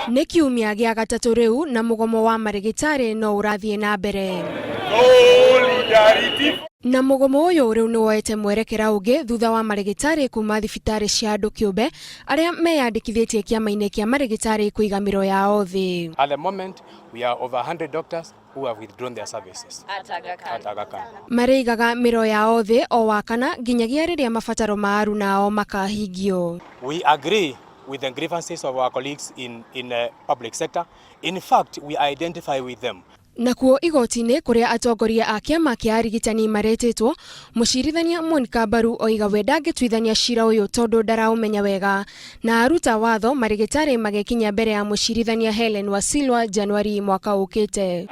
Nĩ kiumia gĩa gatatũ rĩu na mũgomo wa marĩgĩtarĩ no ũrathiĩ na mbere. Na mũgomo ũyũ rĩu nĩ woete mwerekera ũngĩ thutha wa marĩgĩtarĩ kuma thibitarĩ cia andũ kĩũmbe arĩa meyandĩkithĩtie kĩama-inĩ kĩa marĩgĩtarĩ kũiga mĩro yao thĩ. At the moment, we are over 100 doctors who have withdrawn their services at Aga Khan. Marĩigaga mĩro yao thĩ o wakana nginyagia rĩrĩa mabataro ma aruna ao makahingio. We agree with the grievances of our colleagues in the public sector. In fact, we identify with them. Nakuo igoti-inĩ kũrĩa atongoria a kĩama kĩa arigitani maretĩtwo, mũcirithania Monica Mbaru oiga we ndangĩtuithania cira ũyũ tondũ ndaraũmenya wega, na aruta watho marĩgĩtarĩ magekinya mbere ya mũcirithania Helen Wasilwa Januari mwaka ũkĩte.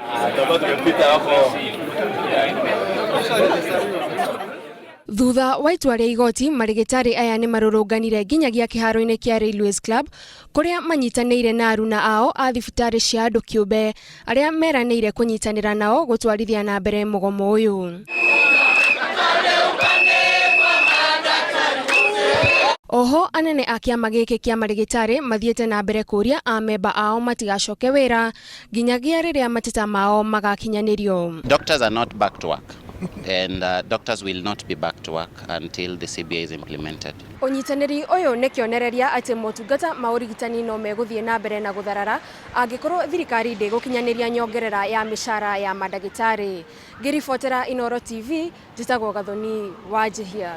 Thutha wa itua rĩa igoti, marĩgĩtarĩ aya nĩ marũrũnganire nginyagia kĩharo-inĩ kĩa Railways Club kũrĩa manyitanĩire na aruna ao a thibitarĩ cia andũ kĩũmbe arĩa meranĩire kũnyitanĩra nao gũtwarithia na mbere mũgomo ũyũ. Oho anene a kĩama gĩkĩ kĩa marĩgĩtarĩ mathiĩte na mbere kũria amemba ao matigacoke wĩra nginyagia rĩrĩa mateta mao magakinyanĩrio. Doctors are not back to work and doctors will not be back to work until the CBA is implemented. Ũnyitanĩri ũyũ nĩ kĩonereria atĩ motungata ma ũrigitani no megũthiĩ na mbere na gũtharara angĩkorwo thirikari ndĩgũkinyanĩria nyongerera ya mĩcara ya mandagĩtarĩ. Ngĩribotera Inooro TV, njĩtagwo Gathoni Wanjihia.